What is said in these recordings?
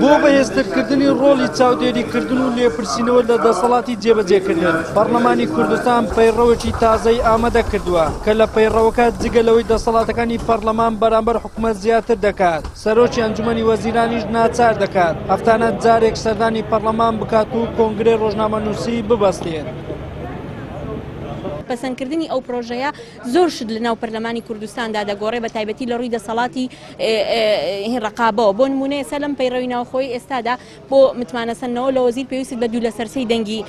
بۆ بەهێزترکردنی ڕۆڵی چاودێریکردن و لێپرسینەوە لە دەسەڵاتی جێبەجێکردن، پەڕلەمانی کوردستان پەیڕەوێکی تازەی ئامادە کردووە کە لە پەیڕەوەکە جگە لەوەی دەسەڵاتەکانی پەڕلەمان بەرامبەر حکومەت زیاتر دەکات، سەرۆکی ئەنجومەنی وەزیرانیش ناچار دەکات هەفتانە جارێک سەردانی پەڕلەمان بکات و کۆنگرەی ڕۆژنامەنووسی ببەستێت. پەسەندکردنی ئەو پرۆژەیە زۆر شت لە ناو پەرلەمانی کوردستاندا دەگۆڕێ بە تایبەتی لە ڕووی دەسەڵاتی ڕقابەوە بۆ نمونە ئێستا لەم پەیڕەوی ناوخۆی ئێستادا بۆ متمانەسەندنەوە لە وەزیر پێویست بە دوو لەسەر سێی دەنگی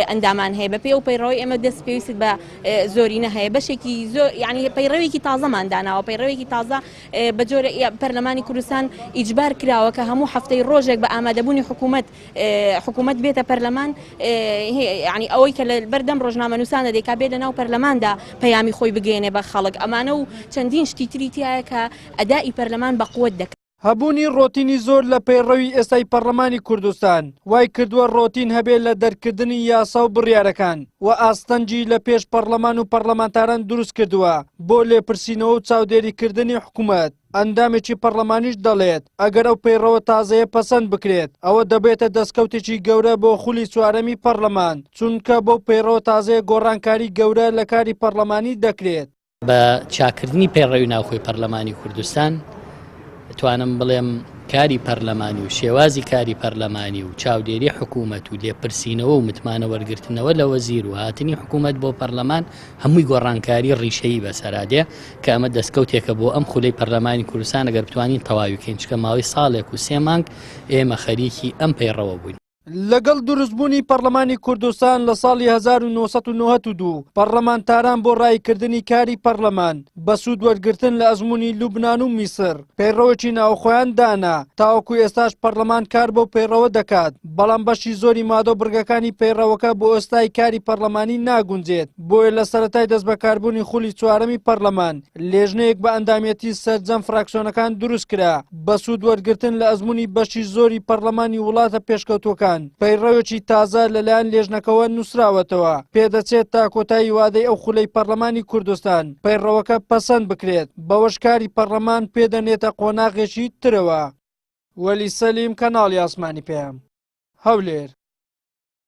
ئەندامان هەیە بەپێی ئەو پەیڕەوەی ئێمە دەست پێویست بە زۆرینە هەیە بەشێکی زۆر یعنی پەیڕەوێکی تازەمان داناوە پەیڕەوێکی تازە بە جۆرە پەرلەمانی کوردستان ئیجبار کراوە کە هەموو هەفتەی ڕۆژێک بە ئامادەبوونی حکوومەت حکوومەت بێتە پەرلەمان یعنی ئەوەی کە لە بەردەم ڕۆژنامەنووسانە دەیکا بێ لە ناو پەرلەماندا پەیامی خۆی بگەیەنێ بە خەڵک ئەمانە و چەندین شتی تری تایە کە ئەدائی پەرلەمان بە قوت دەکات. هەبوونی ڕۆتینی زۆر لە پەیڕەوی ئێستای پەڕلەمانی کوردستان وای کردووە ڕۆتین هەبێ لە دەرکردنی یاسا و بڕیارەکان و ئاستەنگی لە پێش پەڕلەمان و پەڕلەمانتاران دروست کردووە بۆ لێپرسینەوە و چاودێریکردنی حکومەت. ئەندامێکی پەڕلەمانیش دەڵێت، ئەگەر ئەو پەیڕەوە تازەیە پەسەند بکرێت، ئەوە دەبێتە دەستکەوتێکی گەورە بۆ خولی چوارەمی پەڕلەمان، چونکە بەو پەیڕەوە تازەیە گۆڕانکاری گەورە لە کاری پەڕلەمانی دەکرێت. بە چاککردنی پەیڕەوی ناوخۆی پەرلەمانی کوردستان توانم بڵێم کاری پەرلەمانی و شێوازی کاری پەرلەمانی و چاودێری حکوومەت و لێپرسینەوە و متمانە وەرگرتنەوە لە وەزیر و هاتنی حکوومەت بۆ پەرلەمان هەمووی گۆڕانکاری ڕیشەیی بەسەرا دێ کە ئەمە دەستکەوتێکە بۆ ئەم خولەی پەرلەمانی کوردستان ئەگەر بتوانین تەواوی کەین چکە ماوەی ساڵێک و سێ مانگ ئێمە خەریکی ئەم پەیڕەوە بووین. لەگەڵ دروستبوونی پەڕلەمانی کوردستان لە ساڵی 1992، پەڕلەمانتاران بۆ ڕاییکردنی کاری پەڕلەمان بە سوود وەرگرتن لە ئەزموونی لوبنان و میسر پەیڕەوێکی ناوخۆیان دانا، تاوەکو ئێستاش پەڕلەمان کار بەو پەیڕەوە دەکات، بەڵام بەشی زۆری مادە و بڕگەکانی پەیڕەوەکە بۆ ئێستای کاری پەڕلەمانی ناگونجێت، بۆیە لە سەرەتای دەستبەکاربوونی خولی چوارەمی پەڕلەمان لێژنەیەک بە ئەندامیەتی سەرجەم فراکسیۆنەکان دروستکرا بە سوود وەرگرتن لە ئەزموونی بەشی زۆری پەڕلەمانی وڵاتە پێشکەوتووەکان پەیڕەوێکی تازە لەلایەن لێژنەکەوە نووسراوەتەوە، پێدەچێت تا کۆتایی وادەی ئەو خولەی پەڕلەمانی کوردستان پەیڕەوەکە پەسەند بکرێت، بەوەش کاری پەڕلەمان پێدەنێتە قۆناغێکی ترەوە. وەلی سەلیم، کەناڵی ئاسمانی پەیام، هەولێر.